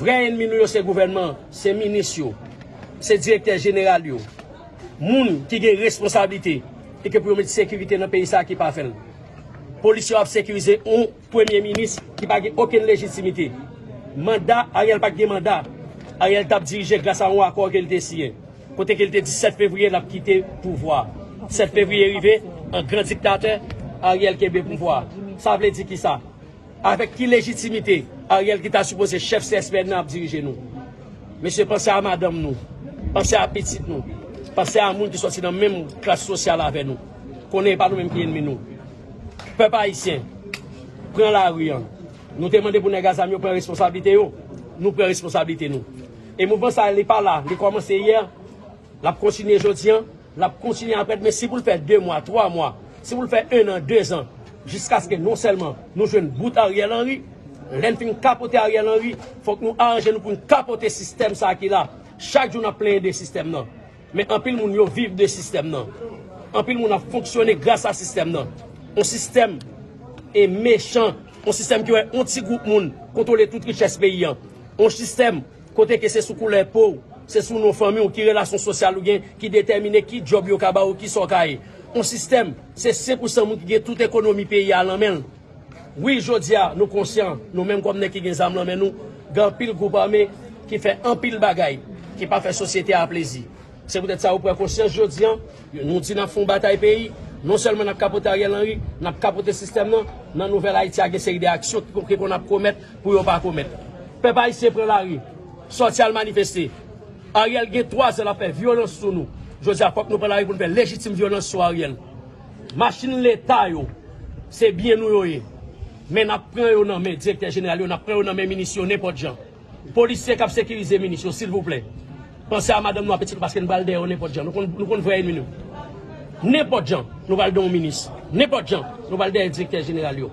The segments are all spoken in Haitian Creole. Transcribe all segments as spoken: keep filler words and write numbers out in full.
Vrè ènmi nou yo se gouvènman, se minis yo, se direktè jeneral yo, moun ki gen responsablite e ke pou yo met sekirite nan peyi sa a ki pa fè l. Polis yo ap sekirize yon premye minis ki pa gen okenn lejitimite. Manda, Ariel pa t gen manda. Ariel t ap dirije gras a yon akò ke l te siyen. Kote ke l te di sèt fevriye l ap kite pouvwa. Sèt fevriye rive, an gran diktatè, Ariel kenbe pouvwa. Sa vle di ki sa? Avèk ki lejitimite Ariel ki ta sipoze chèf C S P N nan ap dirije nou? Mesye, panse a madanm nou, panse a pitit nou, panse a moun ki sòti nan menm klas sosyal avè nou. Konnen e pa nou menm ki ènmi nou. Pèp ayisyen, pran lari an. Nou te mande pou nèg a zam yo pran responsablite yo. Nou pran responsablite nou. E mouvman sa a, li pa la, li kòmanse yè, l ap kontinye jodi an, l ap kontinye aprè demen, si pou l fè de mwa, twa mwa, si pou l fè en an, de zan, jiskaske non sèlman nou jwenn bout Ariel Henry, lè n fin kapote Ariel Henry, fòk nou aranje nou pou n kapote sistèm sa a ki la. Chak jou n ap plenyen de sistèm nan. Men anpil moun yo viv de sistèm nan. Anpil moun ap fonksyone gras a sistèm nan. Yon sistèm e mechan, yon sistèm ki wè yon ti gwoup moun kontwole tout richès peyi an. Yon sistèm kote ke se sou koulè po w, se sou non fanmi w, ki relasyon sosyal ou gen, ki detèmine ki djòb yo ka ba w, kisa w ka ye. Yon sistèm, se senk pou san moun ki gen tout ekonomi peyi a nan men l. Wi, jodi a, nou konsyan, nou menm kòm nèg ki gen zam nan men nou, gen anpil gwoup ame ki fè anpil bagay ki pa fè sosyete a plezi. Se poutèt sa, ou pran konsyans jodi an, nou di n ap fè yon batay peyi, non sèlman n ap kapote Ariel Henry, n ap kapote sistèm nan, nan Nouvèl Ayiti a gen seri de aksyon ki, ki konn ap komèt pou yo pa komèt. Pèp ayisyen pran lari, sòti al manifeste. Ariel gen twa zan l ap fè vyolans sou nou. Jodi a, fòk nou pran lari pou n fè lejitim vyolans sou Ariel. Machin leta yo, se byen nou yo ye. Men n ap pran yo nan men direktè jeneral yo, n ap pran yo nan men minis yo nenpòt jan. Polisye k ap sekirize minis yo, silvouplè, panse a madanm nou, a pitit nou, paske nou pral dèyè yo nenpòt jan. Nou konn, nou konn vrè ènmi nou. Nenpòt jan, nou pral dèyè yon minis. Nenpòt jan, nou pral dèyè direktè jeneral yo.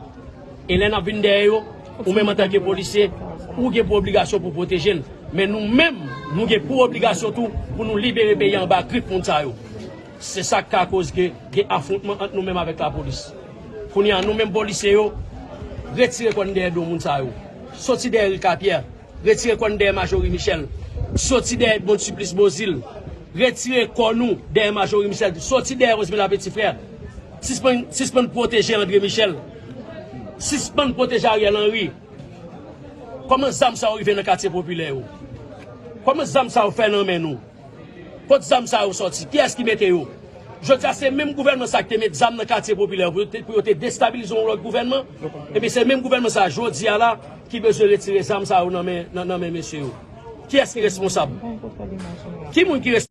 E lè n ap vin dèyè yo, ou menm antanke polisye, ou gen pou obligasyon pou pwoteje n. Men nou menm, nou gen pou obligasyon tou pou nou libere peyi a anba grif moun sa yo. Se sa k ka koz ke gen afwontman ant nou menm avèk lapolis. Kounye a, nou menm polisye yo, retire kò n dèyè do moun sa yo. Soti dèyè Rika Pyè, retire kò n dèyè Majori Michel. Soti dèyè Edmonde Supplice Beauzile, retire kò nou dèyè Majori Michel. Soti dèyè Rosemila Petit Frère. Sispann, sispann pwoteje André Michel. Sispann pwoteje Ariel Henry. Kòman zam sa yo rive nan katye popilè yo? Kòman zam sa yo fè nan men nou? Kot zam sa yo sòti? Kiyès ki mete yo? Jodi a, se menm gouvènman sa ki te met zam nan katye popilè yo pou yo te, pou yo te destabilize yon lòt gouvènman. Ebyen, se menm gouvènman sa, jodi a la, ki bezwen retire zam sa yo nan men, nan, nan men mesye yo. Kiyès ki responsab? Ki moun ki responsab?